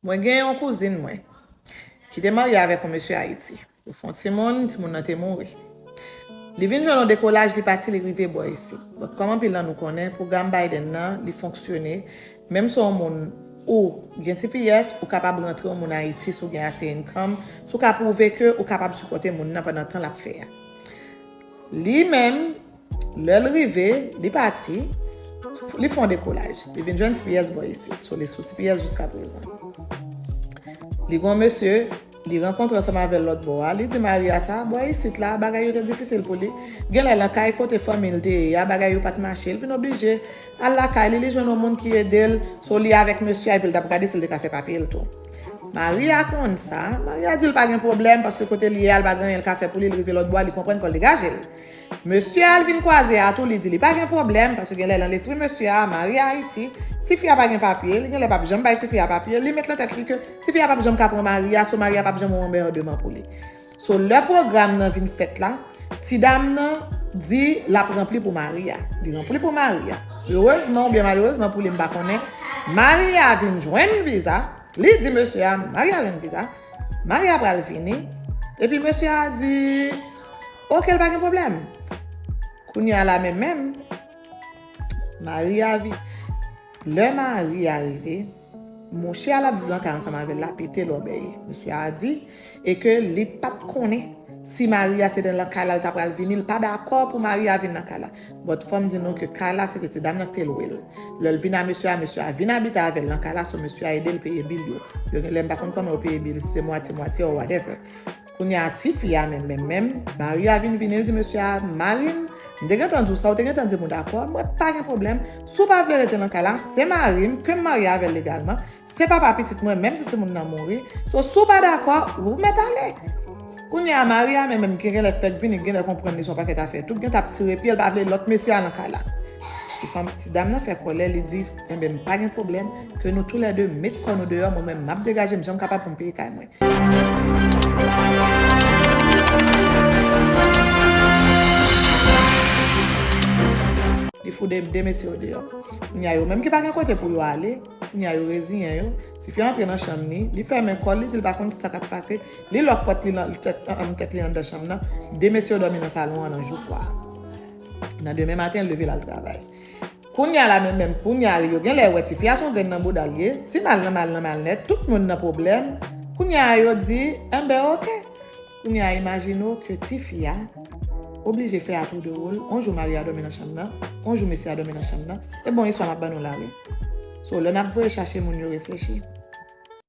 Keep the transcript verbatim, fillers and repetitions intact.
Mwen gen yon kouzin mwen ki te marye avèk yon mesye Ayiti. Yo fè yon timoun, timoun nan te mouri. Li vin jwenn yon dekolaj, li pati, li rive bò isit. Bon, kòm anpil nan nou konnen, pwogram Biden nan, li fonksyone. Menm si yon moun ou gen T P S, ou kapab rantre yon moun Ayiti si w gen ase income, si w ka pwouve ke ou kapab sipòte moun nan pandan tan l ap fè a. Li menm, lè l rive, li pati, li fè yon dekolaj. Li vin jwenn T P S bò isit. So, li sou T P S jiska prezan. Li gen yon mesye, li rankontre ansanm avè l lòt bò a. Li di mari a sa, bò isit la, bagay yo te difisil pou li. Genlè nan kay kote fanmi l te ye a, bagay yo pa t mache. Li vin oblije al lakay li, li jwenn yon moun ki ede l. So, li avèk mesye a, epi l t ap gade si l te ka fè papye l tou. Mari a konn sa. Mari a di l pa gen pwoblèm, paske kote l ye a, l pa gen anyen l ka fè pou li, l rive lòt bò a, li konprann fò l degaje l. Mesye a, l vin kwaze a tou, li di li pa gen pwoblèm, paske genlè nan lespri mesye a, mari a Ayiti, tifi a pa gen papye, li genlè p ap janm bay tifi a papye, li met nan tèt li ke tifi a p ap janm ka pran mari a, so mari a p ap janm yon anmèdeman pou li. So, lè pwogram nan vin fèt la, ti dam nan di l ap ranpli pou mari a. Li ranpli pou mari a. Erezman oubyen malerezman pou li, m pa konnen, mari a vin jwenn viza. Li di mesye a, mari a jwenn viza. Mari a pral vini. Epi mesye a di, oke, l pa gen pwoblèm. Kounye a la menm menm, mari a vi-, lè mari a rive, monchè a l ap viv nan kay ansanm avè l la pete lòbèy. Mesye a di, e ke li pa t konnen si mari a se te nan kay la l ta pral vini, li pa dakò pou mari a vin nan kay la. But fò m di nou ke kay la se te ti dam nan ki te lwe l. Lè l vin a mesye a, mesye a vin abite avè l nan kay la, so mesye a ede l peye bil yo. Yo genlè, m pa konn kòman yo peye bil, si se mwatye mwatye or whatever. Kounye a tifi a menm, menm, menm, mari a vin vini, l di mesye a, mari m, m te gentan di w sa, ou te gentan di m ou dakò, mwen pa gen pwoblèm. Si w pa vle rete nan kay la, se mari m, ke m marye avè l legalman, se papa pitit mwen, menm si timoun nan mouri. So, si w pa dakò, ou mèt ale. Kounye a, mari a menm, menm, ki genlè fèk vini, genlè konprann li se yon pakèt afè tou, gentan ap tire pye, l pa vle lòt mesye a nan kay la. Ti fanm, ti dam nan fè kòlè, li di, enben, m pa gen pwoblèm, ke nou toulède met kò nou deyò, mwen menm, m ap degaje m jan m kapab pou m peye kay mwen. Li fout de, de mesye yo deyò. Kounye a yo menm ki pa gen kote pou yo ale, kounye a yo reziyen yo. Tifi a antre nan chanm li, li fèmen kò l, li di l pa konn sa k ap pase. Li lòk pòt li nan tèt, an, an, tèt li anndan chanm nan. De mesye yo dòmi nan salon an nan jou swa a. Nan demen maten, l leve l al travay. Kounye a la menm, menm kounye a yo genlè wè tifi a se yon grenn nan bouda l ye, ti mal nan mal nan mal nèt, tout moun nan pwoblèm. Kounye a yo di, enben, oke. Kounye a, imajine w ke tifi a oblije fè a tou de wòl. On jou mari a dòmi nan chanm nan, on jou mesye a dòmi nan chanm nan. E bon, istwa m ap ban nou la, wi. So, lè n ap voye chache moun yo reflechi.